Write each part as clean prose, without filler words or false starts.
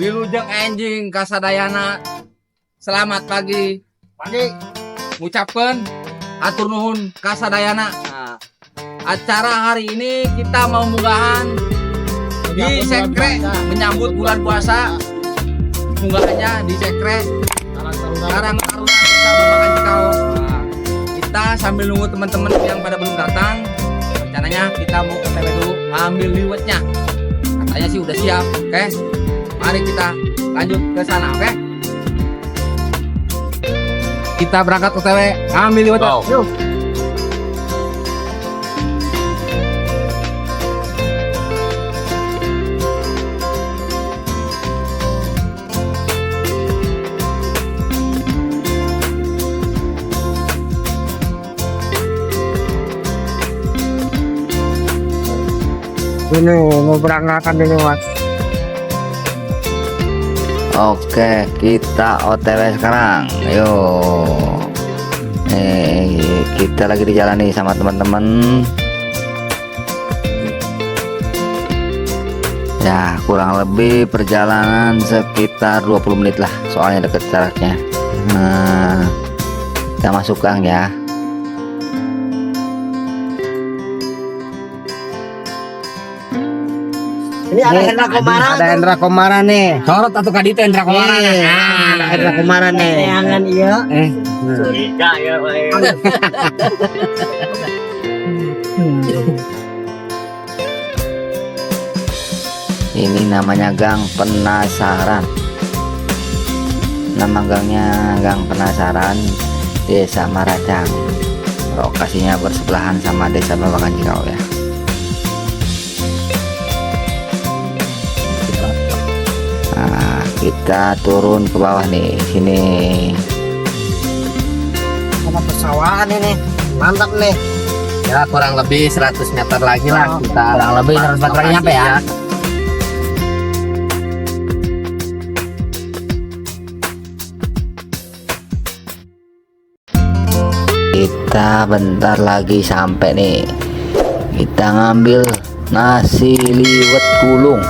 Wilujeng enjing kasadayana. Selamat pagi. Pagi. Ngucapkeun hatur nuhun kasadayana. Nah, acara hari ini kita mau munggahan di Sekre, menyambut bulan puasa. Munggahannya di Sekre Karang Taruna Desa Babakan Cikao. Nah, kita sambil nunggu teman-teman yang pada belum datang, rencananya kita mau ke TW dulu ngambil liwetnya. Katanya sih udah siap. Oke, mari kita lanjut ke sana. Oke, kita berangkat ke TW ngambil liwetnya. Wow. Yuk. Ini mau berangkatan dulu, Mas. Oke, kita OTW sekarang. Yo. Nih, kita lagi di jalan nih sama teman-teman. Ya, kurang lebih perjalanan sekitar 20 menit lah, soalnya deket jaraknya. Nah, kita masuk gang ya. Ini ada Hendra Komara. Ada Hendra Komara nih. Sorot atau kadito Hendra Komara. Nih, ada Hendra Komara nih. Neangan iya. Curiga ya, Ini namanya Gang Penasaran. Nama gangnya Gang Penasaran, Desa Maracang. Lokasinya bersebelahan sama Desa Babakan Cikao ya. Nah, kita turun ke bawah nih, sini. Sama pesawahan ini. Mantap nih. Ya, kurang lebih 100 meter lagi lah kita. Kurang lebih 100 meter lagi nyampe ya. Kita bentar lagi sampai nih. Kita ngambil nasi liwet gulung.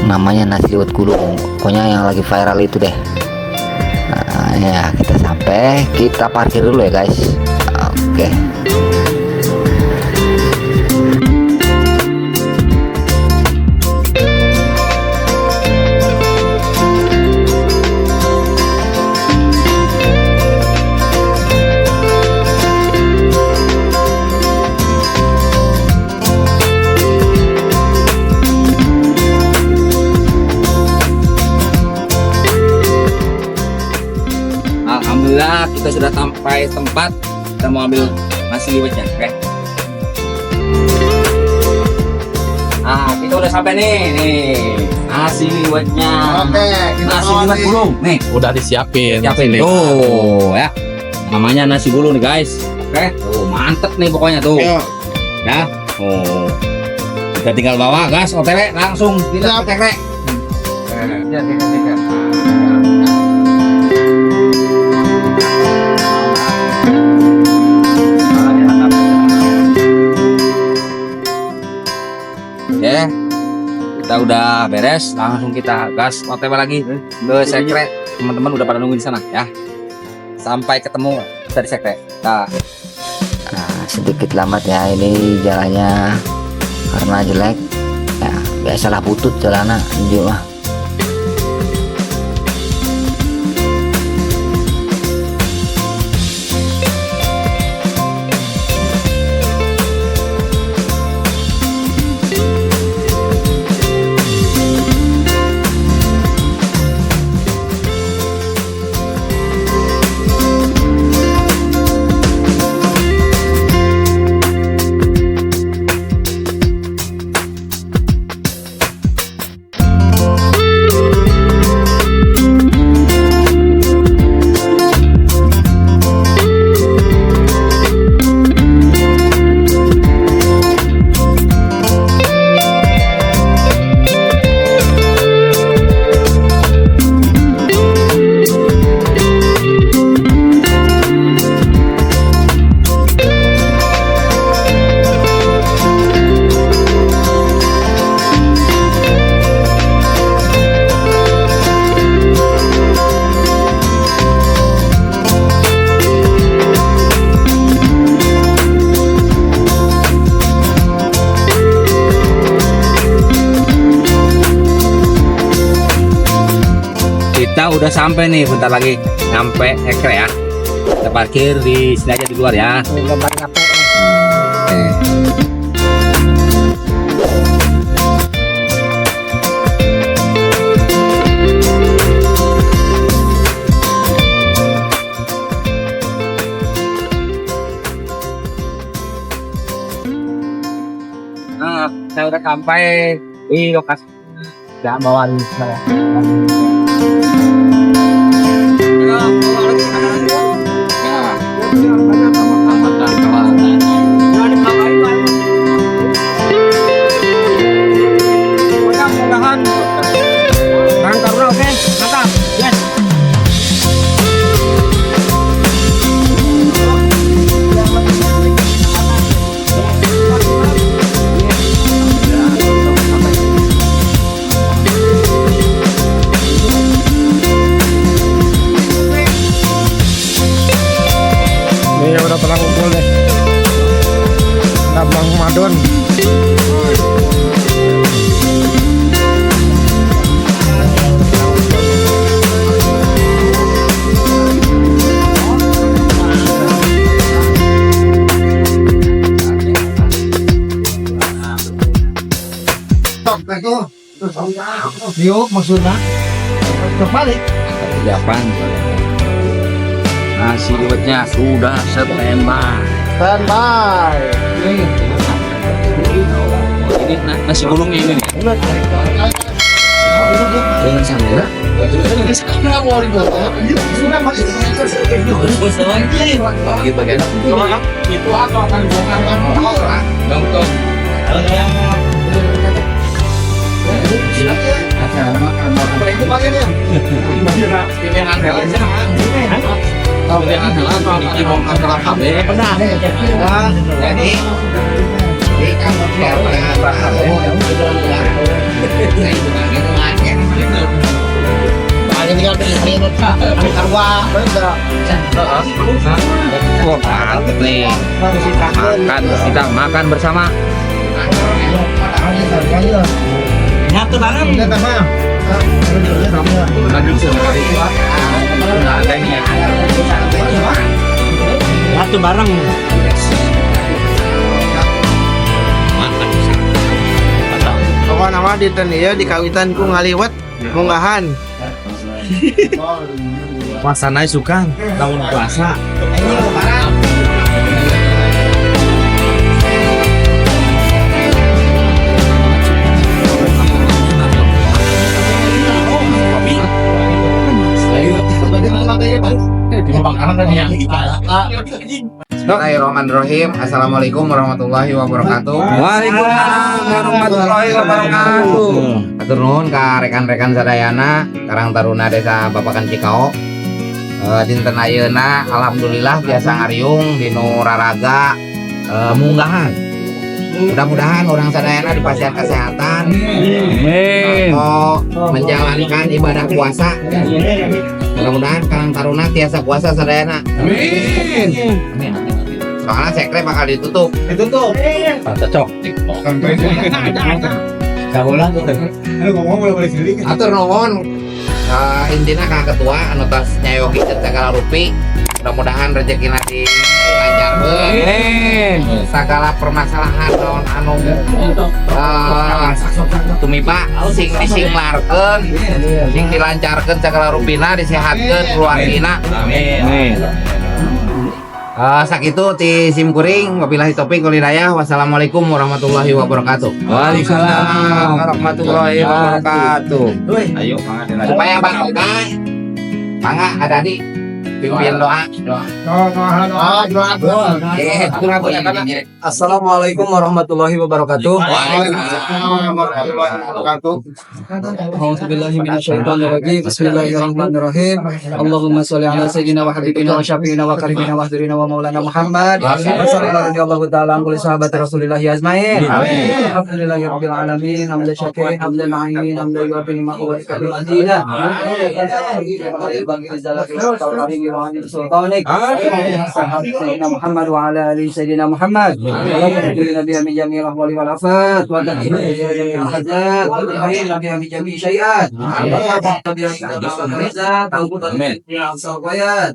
Namanya nasi liwet gulung. Pokoknya yang lagi viral itu deh. Nah, ya kita sampai, kita parkir dulu ya guys. Oke. Alhamdulillah kita sudah sampai tempat, kita mau ambil nasi liwetnya. Oke. Ah, kita udah sampai nih, nih nasi liwetnya. Oke, kita Nasi bawa liwet nih. gulung nih. Udah disiapin. Siapin. Tuh ya. Namanya nasi gulung nih guys. Oke. Tuh, mantep nih pokoknya tuh. Ayo. Ya. Oh. Kita tinggal bawa gas OTW langsung kita Siap. ke Sekre. Ya, ya, ya. Ya, kita udah beres, langsung kita gas OTW lagi ke Sekre. Teman-teman udah pada nunggu di sana ya. Sampai ketemu dari Sekre. Nah, Nah, sedikit lambat ya ini jalannya karena jelek. Ya, biasalah butut jalanan ini mah. Udah sampai nih, bentar lagi nyampe Ekre ya. Kita parkir di sini aja di luar ya. Gambar HP. Oke. Nah, saya udah sampai di lokasi. Udah bawa saya. Karang Taruna, oke, mantap. Yes. Nih udah pernah ngumpul deh. Ada Bang Madon. Tok itu. Diuk maksudnya. Tok balik. Japan. Nasi liwetnya sudah standby. Standby. Ini nasi gulungnya ini nih. Dengan sambal. Itu atau akan bongkar dong. Jadi di kampung Wah, mantep nih. Makan, kita makan bersama. Nyatu bareng. Nggak ada ini ya. Nyatu bareng. Makan bersama. Pokoknya nama di ieu di kawitan ku ngaliwet munggahan. Puasana suka tahun puasa. Bismillahirrahmanirrahim. Assalamualaikum warahmatullahi wabarakatuh. Waalaikumsalam warahmatullahi wabarakatuh. Hatur nuhun ka rekan-rekan sadayana Karang Taruna Desa Babakan Cikao. Dinten ayeuna alhamdulillah biasa ngariung dinu raraga munggahan. Mudah-mudahan orang sadayana dipasihan kesehatan Amin. atau menjalankan ibadah puasa. Mudah-mudahan Karang Taruna tiasa puasa sadayana. Amin. Amin. Soalnya sekre bakal ditutup. Ditutup. Cocok. Atur nuhun. Intina ka ketua anu tos nyayogi segala rupi. Mudah-mudahan rezekina di lancarkeun. Amin. Segala permasalahan naon anu tumiba sing disinglarkeun, sing dilancarkeun segala rupina, disehatkeun keluargina. Amin. Sakitu ti sim kuring, wabillahi taufik wal hidayah. Wassalamualaikum warahmatullahi wabarakatuh. Waalaikumsalam warahmatullahi wabarakatuh. Ayo, mangga Supaya barokah, mangga ada di pimpin doa. Assalamualaikum warahmatullahi wabarakatuh. Waalaikumsalam warahmatullahi wabarakatuh. A'udzubillahi minasyaitonirrajim. Bismillahirrahmanirrahim. Allahumma sholli ala sayyidina wa habibina wa syafiina wa karimina wa hadrina wa maulana Muhammad. Wa sallallahu ta'ala an kulli sahabati Rasulillah ajmain. Amin. Alhamdulillahi rabbil alamin. Hamdan syakirin, hamdan ma'inin, hamdan yuwaffi ni'mahu wa yakfuru azina. wa 'anil sultanik. Sayyidina Muhammad wa ala ali Sayyidina Muhammad. Wa biha min jami'il ahwali wal afat wa taqina jami'il hajat wa tahina biha min jami'i syai'at. Wa biha min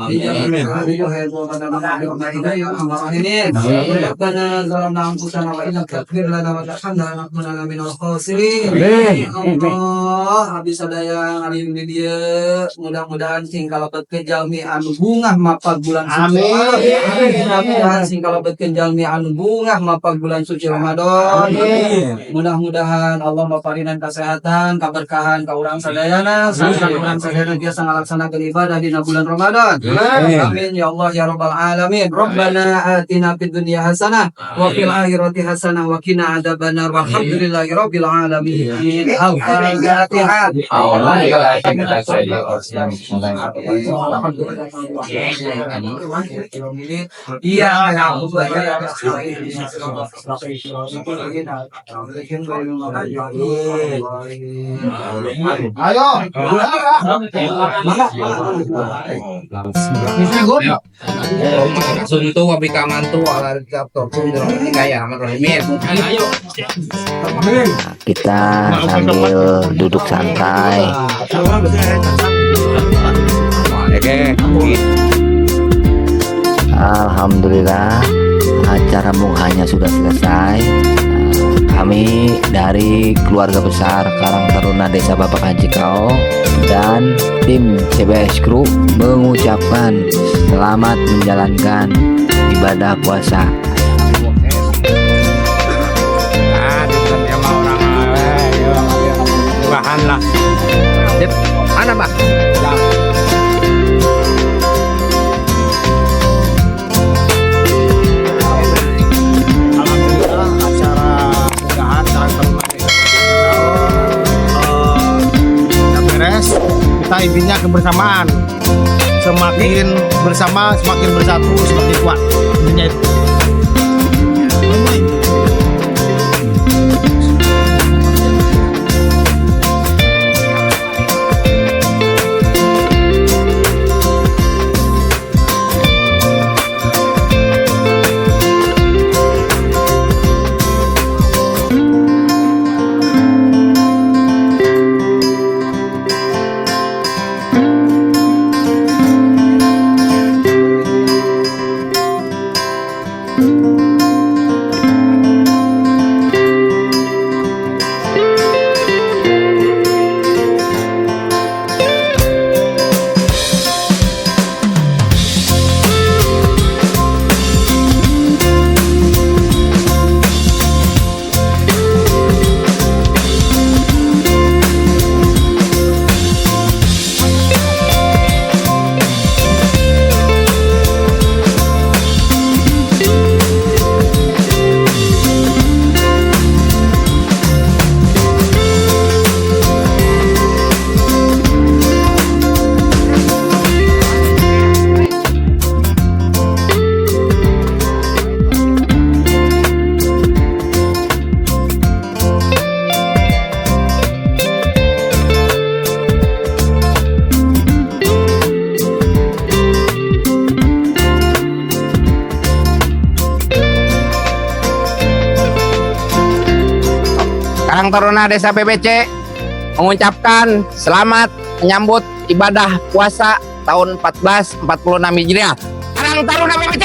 Amin. ربنا ظلمنا انفسنا وان لم تغفر لنا وترحمنا لنكونن من الخاسرين. Allah, abdi sadaya ngariung di dieu, mudah-mudahan sing kalebetkeun jalmi anu bungah mapag bulan suci. Amin. Mudah-mudahan sing kalebetkeun jalmi anu bungah mapag bulan suci Ramadan. Mudah-mudahan Allah maparinan kesehatan, keberkahan ka urang sadayana, sareng urang sadayana biasa ngalaksanakeun ibadah dina bulan Ramadan. Amin ya Allah ya rabbal alamin. Rabbana atina fid dunya hasanah wa fil akhirati hasanah wa qina adzabannar, walhamdulillahi rabbil alamin. Al-Fatihah. Iya, Ayo. Suntu wa bika mantu ala ya. Kita sambil duduk santai. Oke. Alhamdulillah, acara munggahannya sudah selesai. Kami dari keluarga besar Karang Taruna Desa Babakan Cikao dan tim CBS Crew mengucapkan selamat menjalankan ibadah puasa. Ah, orang bahan lah. Mana, Pak? Alhamdulillah, acara munggahan Karang Taruna Desa udah beres. Kita intinya kebersamaan. Semakin bersama, semakin bersatu, semakin kuat. Intinya itu. Karang Taruna Desa BBC mengucapkan selamat menyambut ibadah puasa tahun 1446 Hijriah. Karang Taruna BBC.